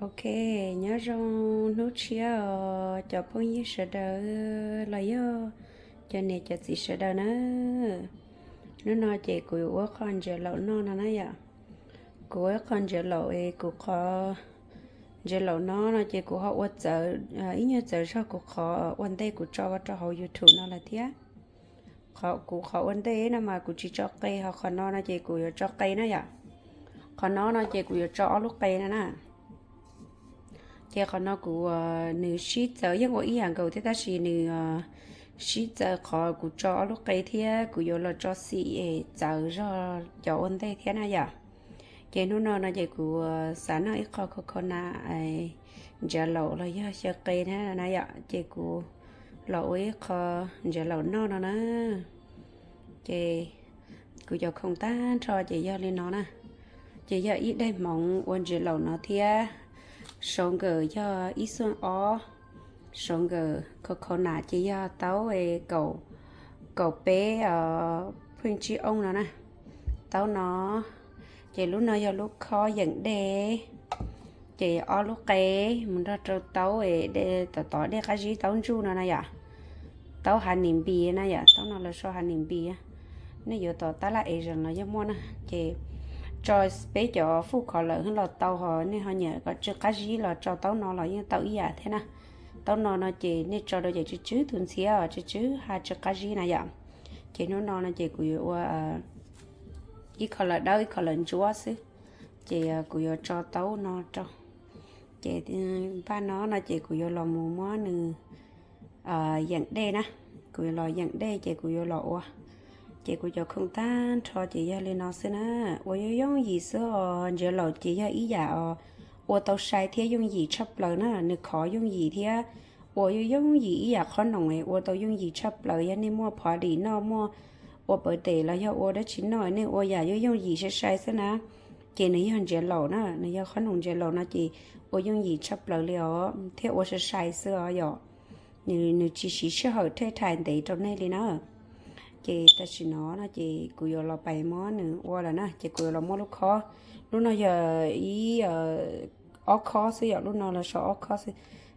Ok, nyob zoo hnub tshiab os cov phooj ywg sawv daws los yog cov niam cov txiv sawv daws na. Hnub no ces kuv yuav ua qho ntsia laum noj no na yom. Kuv ua ib qho ntsia laum es kuv qhov ntsia laum no no ces kuv ho ua txawv, ib nyuag txawv zog kuv qhov ua ntej kuv tso rau hauv YouTube no lawm thiab. Qhov kuv qhov ua ntej no mas kuv tsis tso qe, ho qhov no no ces kuv yuav tso qe na yom. Qhov no no ces kuv yuav tso ob lub qe no na. Ces qhov no kuv, nws sib txawv yeej ua ib yam nkaus thiab tab sis nws sib txawv qhov kuv tso ob lub qe thiab kuv yuav los tso xim es txawv zog cov ua ntej thiab na yom. Ces hnub no no ces kuv xav noj ib qho khov kho na, ntsia laum los yog xyaw qe na na yom, ces kuv los ua ib qho ntsia laum noj no na. Ces kuv cov khoom tag nrho ces yog li no na. Ces yog ib daim hmoov ua ntsia laum no thiab, saum nkawm yog ib xuaj ob, saum nkawm khov kho na ces yog taub kaum peb pheej tsib ooj no na. Taub no, ces lub no yog lub khob yeem dej, ces ob lub qe mus nrog rau taub, tom tod dej qab zib taub ntsuj no na yom. Taub hav nim npis na yom, taub no lawv sau hav nim npis. Nej yuav tom tab laj es zees los yeej muaj na. Ces tso peb cov fuj khov lawm los tau, ho nej ho nyiam kom tsw qab zib los tso taub no los yeej tau ib yam thiab na. Taub no no ces nej tso rau ces tsw tsw tus ntxhiab, tsw tsw ha tsw qab zib na yom. Ces hnub no no ces kuv yuav ua ib qho lawm dawb ib qho lawm ntsuab xwb. Ces kuv yuav tso taub no rau. Ces npaj no no ces kuv yuav los mus muab nws yeem dej na. Kuv yuav los yeem dej ces kuv yuav los ua. Ces kuv cov khoom tag nrho ces yog li no xwb na. Ua yooj yooj yim xwb os, ntsia laum ces yog ib yam os ua tau sai thiab yooj yim tshaj plaws na. Nws khov yooj yim thiab ua yooj yooj yim ib yam qhob noom es ua tau yooj yim tshaj plaws. Yog nej muaj party noj, muaj ua birthday los yog ua dab tsi noj, nej ua yam yooj yooj yim sai sai xwb na. Ces nws yog ntsia laum na, nws yog qhob noom ntsia laum no ces ua yooj yim tshaj plaws li os thiab ua sai sai xwb os yom. Nws tsis siv sij hawm thaj thaj ntev rau nej li na. Ces tam sim no no ces kuv yuav los pais muab nws ua lawm na, ces kuv yuav los muab lub khob, lub no yog ib ob khob xwb yom, lub no lawv sau ob khob xwb.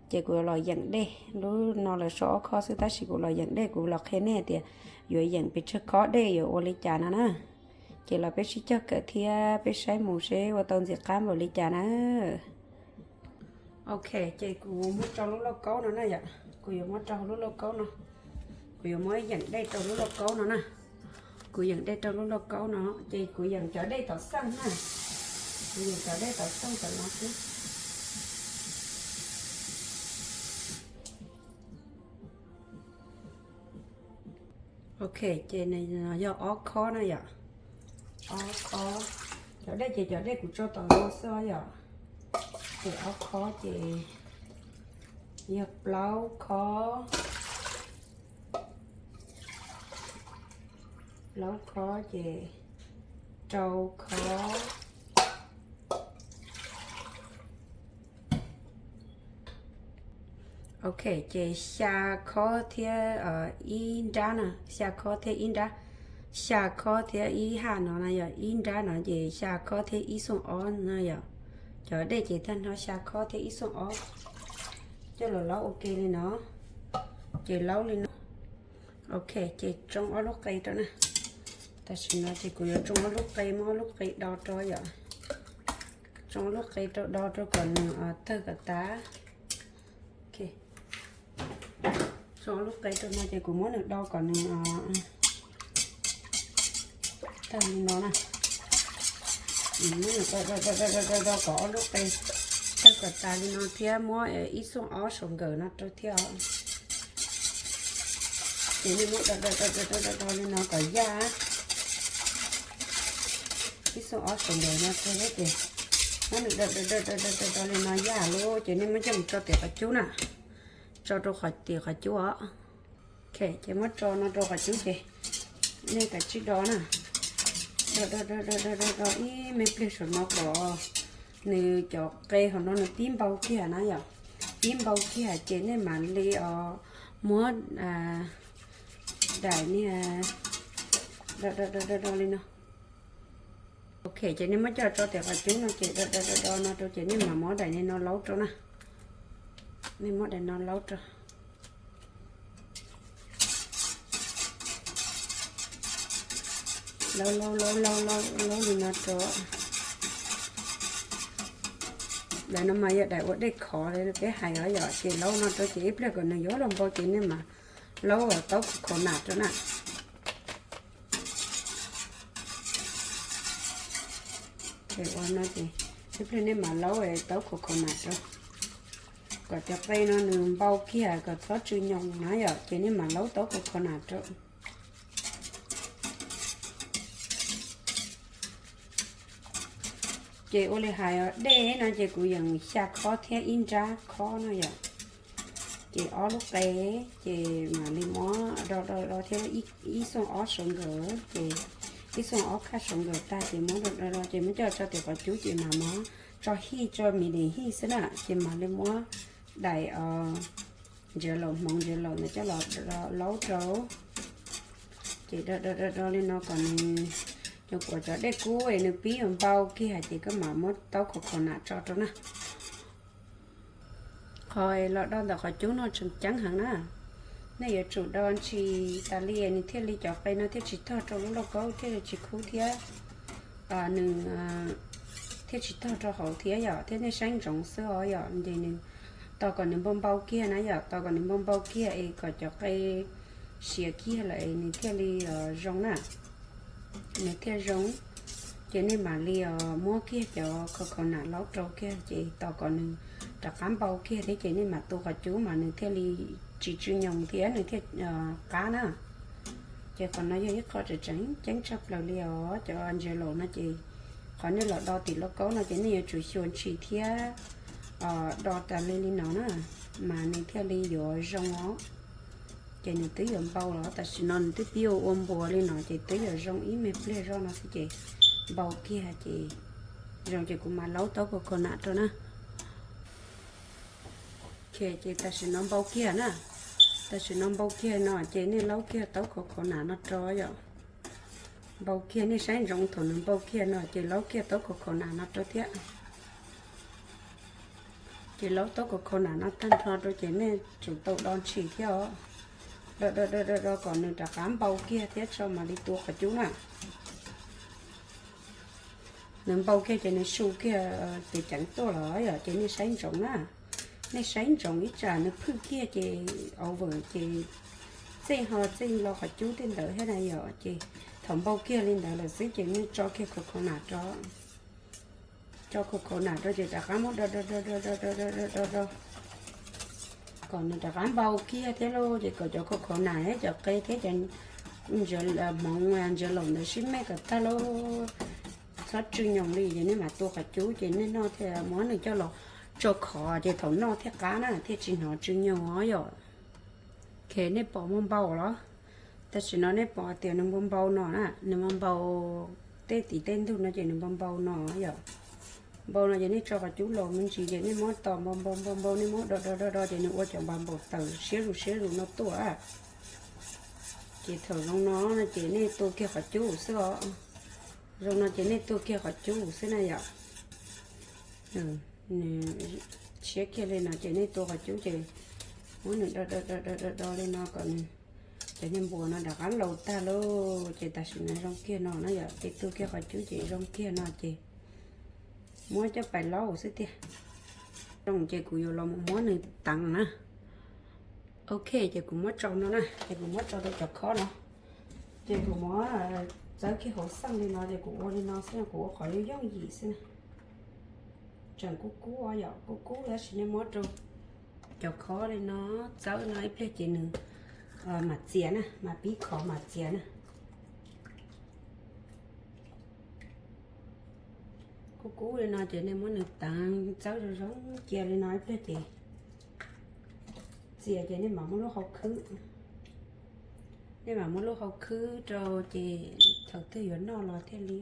Ces kuv yuav los yeem dej, lub no lawv sau ob khob xwb tab sis kuv los yeem dej, kuv los qhia nej tias yuav yeem pes tsawg khob dej, yuav ua li cas no na. Ces los peb sib cog kawm thiab peb saib mus seb ua tau ntxim qab npaum li cas na. Ok, ces kuv muab rau lub lauj kaub no na yom, kuv yuav muab rau lub lauj kaub no, kuv yuav muab yeem dej rau lub lauj kaub no na. Kuv yeem dej rau lub lauj kaub no, ces kuv yeem cov dej tom xeej na, kuv yeem cov dej tom xeej tom no xwb. Ok, ces nws yog ob khob na yom, ob khob. Cov dej ces cov dej kuv tso tom no xwb yom. Ces ob khob ces yog plaub khob, plaub khob ces rau khob. Ok, ces xya khob thiab ib nrab na, xya khob thiab ib nrab, xya khob thiab ib haj no na yom, ib nrab no ces xya khob thiab ib xuaj ob na yom. Cov dej ces tag nrho xya khob thiab ib xuaj ob. Coj los laub ua ke li no, ces laub li no. Ok, ces tsoo ob lub qe rau na. Tam sim no ces kuv yuav tsoo ob lub qe, muab ob lub qe do rau yom. Tsoo ob lub qe rau, do rau kom nws tawg kom tas. Tsoo ob lub qe rau no ces kuv muab nws do kom nws tawg li no na. Muab nws do do do do do kom ob lub qe tawg kom tas li no thiab muab ib xuaj ob saum nkawm no rau thiab os. Ces nej muab do do do do do do li no kom yaj. Ib xuaj ob saum nkawm no rau thiab ces muab nws do do do do do do li no yaj lawm ces nej muab coj mus tso tim qhov cub na. Tso rau tim qhov cub os. Ok, ces muab tso no rau qhov cub ces nej kav tsij do na. Do do do do do do ib me pliag saum no kom nws cov qe hauv no nws pib npau kiag na yom. Pib npau kiag ces nej mam li os muab daim niag do do do do do li no. Ok, ces nej muab coj tso tim qhov cub no ces do do do do no rau ces nej mam muab daim no laub rau na. Nej muab daim no laub rau. Laub laub laub laub laub laub li no rau. Daim no mas yog daim ua dej khov li peb hais os yom, ces laub no rau ces ib pliag kom nws yuav los npau ces nej mam laub taub khov khov nam rau na. Ces ua no ces ib pliag nej mam laub taub khov khov nam rau, kom cov qe no nws npau kiag kom txhob tsw nyoos na yom, ces nej mam laub taub khov khov nam rau. Ces ua li hais os, dej no ces kuv yeem xya khob thiab ib nrab khob no yom. Ces ob lub qe, ces mam li muab do do do thiab ib xuaj ob saum nkawd, ces ib xuaj ob khaj saum nkawd tag ces muab do do do ces muab coj tso tim qhov cub ces mam muab tso hij tso medium hij xwb na, ces mam li muab daim ntsiav laus hmoov ntsiav laus ntawd coj los laub rau. Ces do do do do li no kom nws, cov kuav cov dej kub es nws pib yuav npau kiag ces koj mam muab taub khov khov nam tso rau na. Qhov los do ntawm qhov cub no tseem ceeb heev na. Nej yuav tsum do ntshis tas li nws thiaj li cov qe no thiaj tsis tog rau lub lauj kaub thiaj li tsis kub thiab nws thiaj tsis tog rau hauv thiab yom, thiab nej saib ntsoov xwb os yom. Ces nws tos kom nws npau npau kiag na yom, tos kom nws npau npau kiag es kom cov qe siav kiag lawm es nws thiaj li zoo na. Nws thiaj zoo. Ces nej mam li muab kiag cov khov khov nam laub rau kiag ces tos kom nws rov qab npau kiag thiab ces nej mam tu qhov cub mas nws thiaj li tsis tsw nyoos thiab nws thiaj qab na. Ces qhov no yog ib qho tseem ceeb tshaj plaws li os. Cov ntsiav laus no ces qhov nej los do tim lauj kaub no ces nej yuav tsum xyuas ntshis thiab do tas li li no na, mas nws thiaj li yuav zoo os. Ces nws twb yuav npau los tam sim no nws twb pib ua npuas li no ces twb yuav zoo ib me pliag zoj no xwb ces npau kiag ces zoo ces kuv mam laub taub khov khov nam rau na. Ces tam sim no npau kiag na, tam sim no npau kiag no ces nej laub kiag taub khov khov nam no rau yom. Npau kiag, nej saib ntsoov thaum nws npau kiag no ces laub kiag taub khov khov nam no rau thiab. Ces laub taub khov khov nam no tag nrho rau ces nej tsum tau do ntshis thiab os. Do do do do do kom nws rov qab npau kiag thiab tso mam li tu qhov cub na. Nws npau kiag ces nws su kiag tus ceev tuaj los yom, ces nej saib ntsoov na. Nej saib ntsoov ib tsam nws phwj kiag ces over ces txej ho txej lo qhov cub tej ntawd thiab na yom. Ces thaum npau kiag li ntawd lawm xwb ces nej tso kiag khov khov nam rau. Tso khov khov nam rau ces rov qab muab do do do do do do do do do kom nws rov qab npau kiag thiab lauj. Ces kom cov khov khov nam thiab cov qe thiab cov hmoov ntsiav laus ntawd sib mej kom tag lauj, txhob tsw nyoos li ces nej mam tu qhov cub ces nej noj thiaj muab nws coj los tso khov ces thaum noj thiaj qab na, thiaj tsis hnov tsw nyoos os yom. Ok, nej pom npau npau los? Tam sim no nej pom tias nws npau npau no na, nws npau npau tej tim tej ntug no ces nws npau npau no yom. Npau no ces nej tso qhov cub los me ntsis ces nej muab tos npau npau npau npau, nej muab do do do do ces nws ua cov npau npau taws siab zus siab zus no tuaj. Ces thaum zoo no no ces nej tu kiag qhov cub xwb os. Zoo no ces nej tu kiag qhov cub xwb na yom. Nws siab kiag li no ces nej tu qhov cub ces muab nws do do do do do do li no kom nws, cov niag npuas no rov qab laus tag lauj. Ces tam sim no zoo kiag no na yom, ces tu kiag qhov cub ces zoo kiag no ces muab coj pais laub xwb tiag. Zoo ces kuv yuav los mus muab nws teev na. Ok, ces kuv muab tso no na, ces kuv muab tso rau cov khob no. Ces kuv muab txawb kiag hauv xeej li no ces kuv ua li no xwb, kuv ua qhov yooj yooj yim xwb na. Tseem kub kub yom, kub kub tab sis nej muab rau cov khob li no txawb no ib pliag ces nws mam txias na, mam pib khov mam txias na. Kub kub li no ces nej muab nws teev txawb zoo zoo cia li no ib pliag ces txias ces nej mam muab lub hau khwb. Nej mam muab lub hau khwb rau ces thaum twg yuav noj los thiaj li,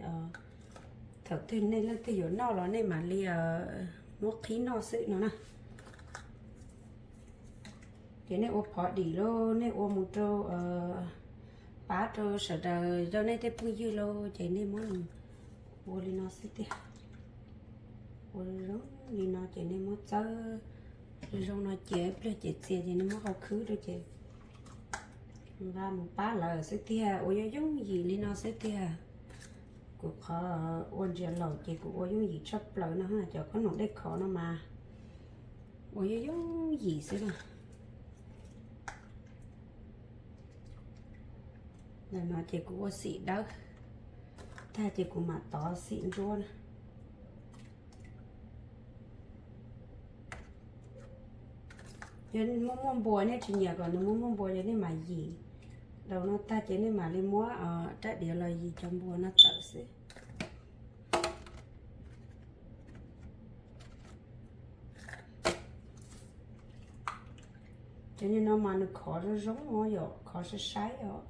thaum twg nej leej twg yuav noj los nej mam li muab qhib noj xwb no na. Ces nej ua phov dim lauj, nej ua mus rau pab rau sawv daws rau nej tej phooj ywg lauj, ces nej muab Ua li no xwb tiag. Ua zoo li no ces nej muab txawb zoo no ces ib pliag ces txias ces nej muab hau khwb rau ces nqa mus pab lawm xwb tiag. Ua yooj yooj yim li no xwb tiag. Kuv qhov ua ntsia laus ces kuv ua yooj yim tshaj plaws no, cov khob noom dej khov no mas ua yooj yooj yim xwb na. Ntawm no ces kuv ua xim dawb tag ces kuv mam tov xim ntsuab na. Yog muaj muaj npua, nej tsis nyiam kom nws muaj muaj npua ces nej mam yim. Daus no tag ces nej mam li muab rab diav los yim cov npua no tawm xwb. Cov niag no mas nws khov zoo zoo os, yog khov sai sai os.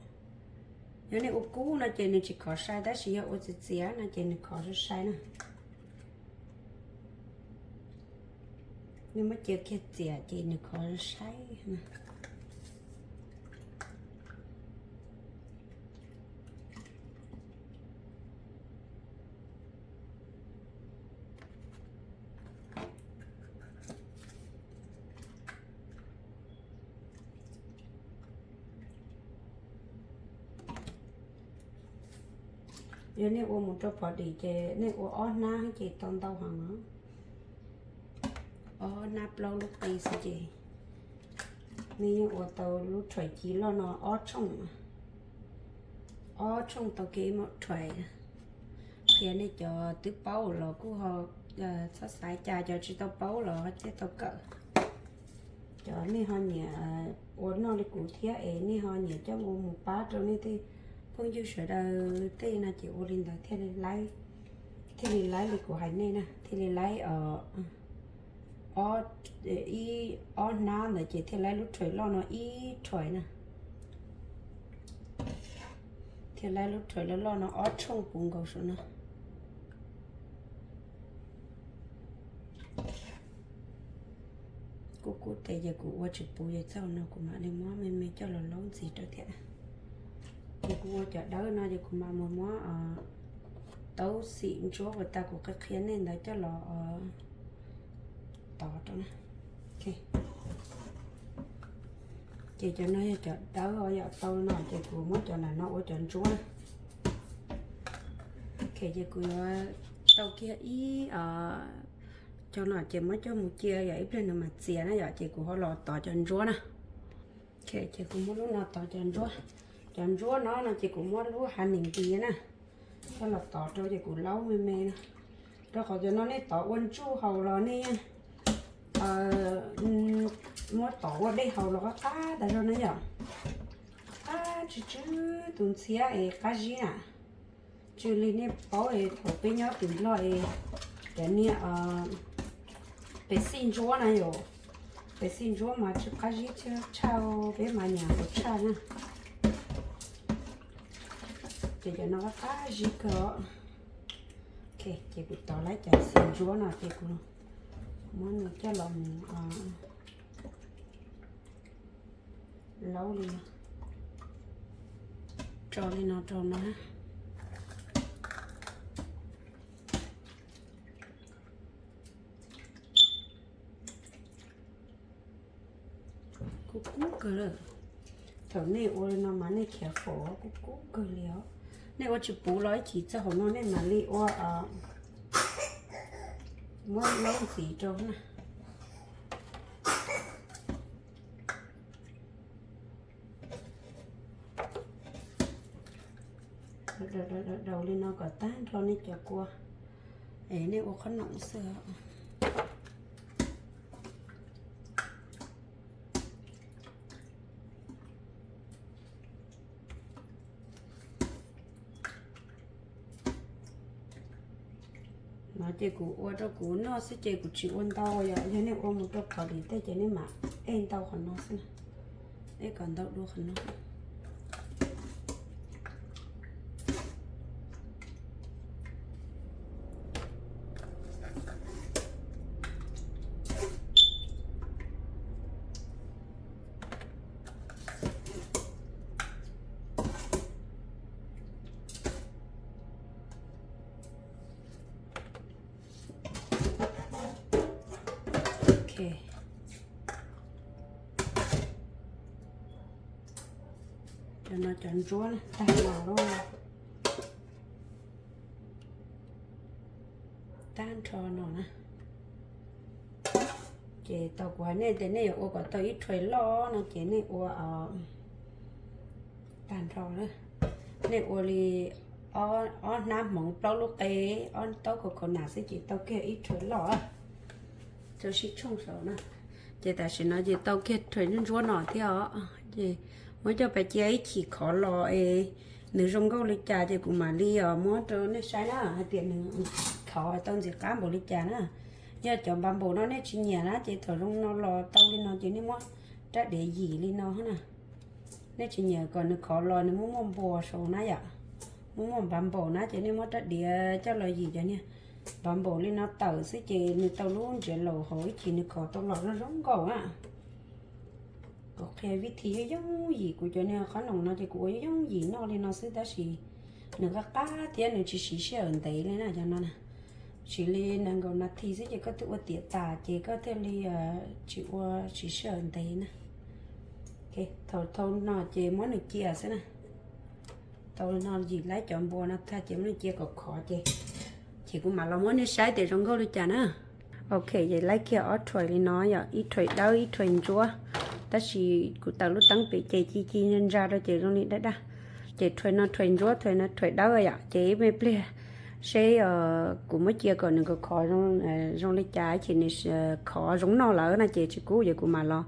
Yog nej ua kub no ces nws tsis khov sai, tab sis yog ua txias txias no ces nws khov sai sai na. Nej muab cia kiag txias ces nws khov sai na. Yog nej ua mus rau pom dim ces nej ua ob hnab ces tau ntau heev os. Ob hnab plaub lub qis xwb ces nej yeej ua tau lub rhuais ci loj no ob tshooj, ob tshooj tau kev mus rhuais. Qhia nej cov twb paub los kuj ho txhob xav cas, cov tsis tau paub los thiaj tau kawm. Cov nej ho nyiam ua noj li kuv thiab es nej ho nyiam coj ua mus pab rau nej tej phooj ywg sawv daws tej no ces ua li ntawd thiaj li laib, thiaj li laib li kuv hais nej na, thiaj li laib ob, ib, ob hnab ntawd ces thiaj laib lub rhuais loj no ib rhuais na. Thiaj laib lub rhuais loj loj no ob tshooj puv nkaus saum no. Kuv kuv tes ces kuv ua tsis puv ces txog no kuv mam li muab me me coj los laub ntxiv rau thiab. Ces kuv ua cov dawb no ces kuv mam mus muab taub xim ntsuab uas tas kuv qhia qhia nej ntawd coj los tov rau na. Ces cov no yog cov dawb os, yom, tau no ces kuv muab cov ntawm no ua cov ntsuab na. Ces kuv yuav tau kiag ib, cov no ces muab coj mus cia yom, ib pliag nws mam txias na yom, ces kuv ho los tov cov ntsuab na. Ces kuv muab lub no tov cov ntsuab. Cov ntsuab no no ces kuv muab lub hav nim nti na, coj los tov rau ces kuv laub me me no. Rau qhov cov no nej tov ua ntsuj haus los nej muab tov ua dej haus los qab qab tas zog na yom. Qab tsw tsw tus ntxhiab es qab zib na. Tsw li nej paub es thaum peb nyob tim Nplog es cov niag pes xij ntsuab na yom. Pes xij ntsuab mas tsw qab zib tshaj, peb mas nyiam haus tshaj na. Ces cov no qab qab zib kawg. Ces kuv tov lawm cov xim ntsuab no ces kuv muab nws coj los mus laub li no, tso li no rau no. Kub kub kawg lawm. Thaum nej ua li no mas nej khiav faus kub kub kawg li os. Nej ua tsis puv los ib chim txog hauv no nej mam li ua, muab laub ntxiv rau na. Daus li no kom tag nrho nej cov kua es nej ua qhob noom xwb. No ces kuv ua rau kuv noj xwb ces kuv tsis ua ntau yom, yog nej ua mus rau pom dim tej ces nej mam ej ntau qhov no xwb, ej kom ntau dua qhov no. Cov no cov ntsuab tag los lawm, tag nrho no na. Ces tau kuv hais nej tias nej yuav ua kom tau ib tray loj no ces nej ua tag nrho, nej ua li ob hnab hmoov plaub lub qe, ob taub coconut xwb ces tau kiag ib tray loj. Tau sib tshooj saud na. Ces tam sim no ces tau kiag tray ntsuab no thiab os. Ces muab coj pais cia ib chim khov los es nws zoo nkauj li cas ces kuv mam li os muab rau nej saib na hais tias nws khov tau ntxim qab npaum li cas na. Yog cov npav npaum no nej tsis nyiam na ces thaum zoo no los tau li no ces nej muab rab diav yim li no na. Nej tsis nyiam kom nws khov los nws muaj muaj npua saud na yom, muaj muaj npav npaum na ces nej muab rab diav coj los yim cov niag npav npaum li no tawm xwb ces nws tau lub ntsiav laus hauv ib chim nws khov tau los zoo zoo nkauj na. Kuv qhia vib thi yooj yooj yim, kuv cov niag qhob noom no ces kuv ua yooj yooj yim noj li no xwb tab sis nws qab qab thiab nws tsis siv sij hawm ntev li na cov no na. Siv li nees nkaum nas this xwb ces koj twb ua tiav tas ces koj thiaj li tsis ua siv sij hawm ntev na. Thaum thau no ces muab nws cia xwb na. Tau no yim laib cov npua no tag ces muab nws cia kom khov ces, ces kuv mam los muab nej saib tias zoo nkauj li cas na. Ok, ces laib kiag ob tray li no yom, ib tray dawb ib tray ntsuab. Tab sis kuv taws lub teeb pem ces ci ci ntsa ntsa rau ces zoo li daj daj. Ces tray no tray ntsuab, tray no tray dawb yom, ces ib me pliag seb kuv muab cia kom nws khov khov zoo li cas ces nws khov zoo noj lawm no ces tsis kub ces kuv mam los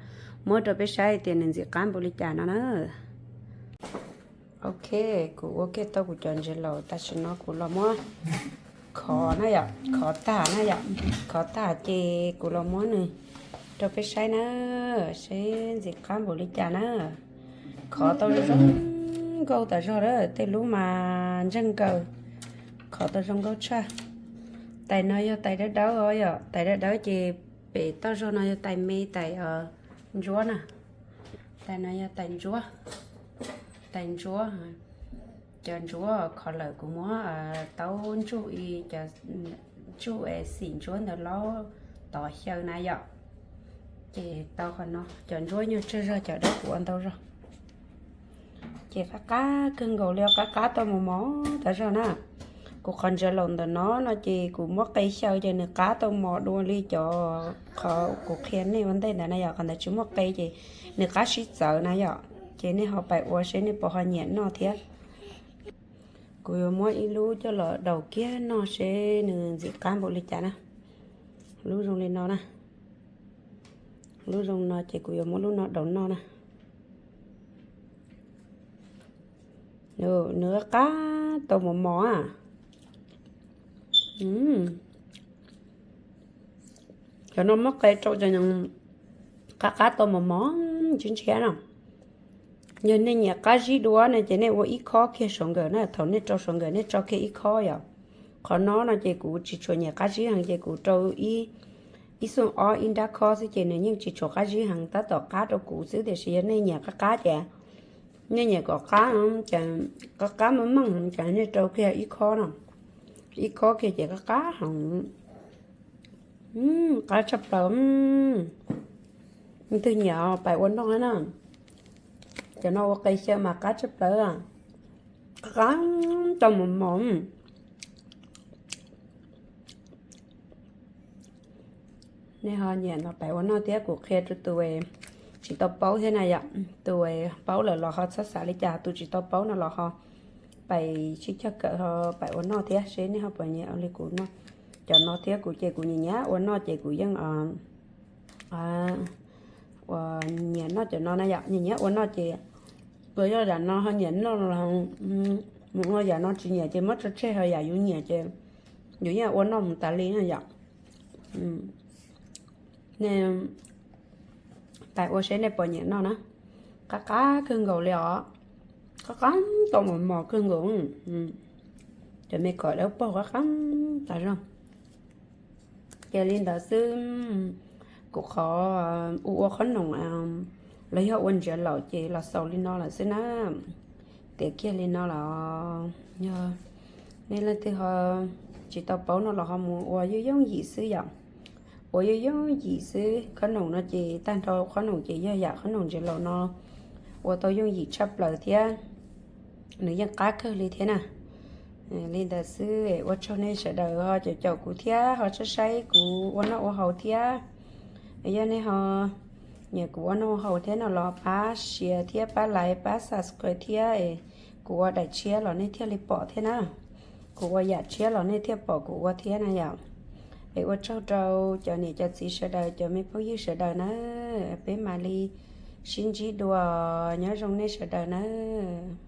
muab rau peb saib tias nws ntxim qab npaum li cas no na. Ok, kuv ua kiag tau kuv cov ntsiav laus tam sim no kuv los muab khov na yom, khov tag na yom, khov tag ces kuv los muab nws rau peb saib na, seb ntxim qab npaum li cas na. Khov tau zoo nkauj tas zog lawm, tej lub mas ntseeg nkaws, khov tau zoo nkauj tshaj. Tais no yog tais dawb dawb os yom, tais dawb dawb ces pem toj zog no yog tais me tais ntsuab na. Tais no yog tais ntsuab, tais ntsuab. Cov ntsuab khov lawm kuv muab taub ntsuj i, cov ntsuj es xim ntsuab ntawd laub tov xyaw na yom. Ces tau qhov no, cov ntsuab nyuag tsawg zog, cov dawb kuv ua ntau zog. Ces qab qab kawg nkaus li, qab qab tau mos mos tas zog na. Kuv qhov ntsiav laus ntawm no no ces kuv muab qe xyaw ces nws qab tau mos dua li cov qhov kuv qhia nej ua ntej ntawd na yom, qhov ntawd tsis muaj qe ces nws qab sib txawv na yom. Ces nej ho pais ua seb nej puas ho nyiam noj thiab. Kuv yuav muab ib lub coj los daus kiag noj seb nws ntxim qab npaum li cas na. Lub zoo li no na. Lub zoo no ces kuv yuav muab lub no daus noj na. Nws qab tau mos mos. Cov no muab qe rau ces qab qab tau mos mos ntshiab ntshiab no. Yog nej nyiam qab zib dua no ces nej ua ib khob kiag saum nkawm na, thaum nej rau saum nkawm nej tso kiag ib khob yom. Qhov no no ces kuv tsis tshua nyiam qab zib heev ces kuv rau ib xyooj ob ib nrab khob xwb ces nws yeej tsis tshua qab zib heev, tab tom qab rau kuv xwb, tiam sis yog nej nyiam qab qab ces, nej nyiam kom qab, qab qab meej meej ces nej rau kiag ib khob no, ib khob kiag ces qab qab heev. Qab tshaj plaws. Leej twg nyiam pais ua noj na. Cov no ua qe xyaw mas qab tshaj plaws. Qab qab tau mos mos. Nej ho nyiam no pais ua noj thiab, kuv qhia rau tus tsis tau paub thiab na yom. Tus paub lawm los ho txhob xav li cas, tus tsis tau paub no los ho pais sib cog kawm ho pais ua noj thiab seb nej ho puas nyiam li kuv noj. Cov no thiab kuv ces kuv nyiam nyiam ua noj ces kuv yeej ua nyiam noj cov no na yom, nyiam nyiam ua noj ces ua yog yam no ho nyiam noj los mus ua yam no tsis nyiam ces muab tso tseg, ho yam yus nyiam ces yus yeej ua noj mus tas li na yom. Nej pais ua seb nej puas nyiam noj na. Qab qab kawg nkaus li os. Qab qab tau mos mos kawg nkaus. Cov me kom dawb paug qab qab tas zog. Ces li ntawd xwb, kuv qhov ua ua qhob noom los yog ua ntsiav laus ces los xaus li no lawm xwb na. Tiav kiag li no los yog nej leej twg ho tsis tau paub no los ho mus ua yooj yooj yim xwb yom. ua yooj yooj yim xwb. Khob noom no ces tag nrho khob noom ces yog yam khob noom ntses laus no ua tau yooj yim tshaj plaws thiab nws yeej qab kawg li thiab na. Li ntawd xwb, ua tsaug nej sawv daws ho caum caum kuv thiab ho saib saib kuv ua noj ua haus thiab. Yog nej ho nyiam kuv ua noj ua haus thiab no los pab share thiab pab like pab subscribe thiab, kuv ua daim tshiab los nej thiaj li pom thiab na. Kuv ua yam tshiab los nej thiaj pom kuv ua thiab na yom. Es ua tsaug rau cov niam cov txiv sawv daws, cov me phooj ywg sawv daws na. Peb mam li sib ntsib dua, nyob zoo nej sawv daws nawb.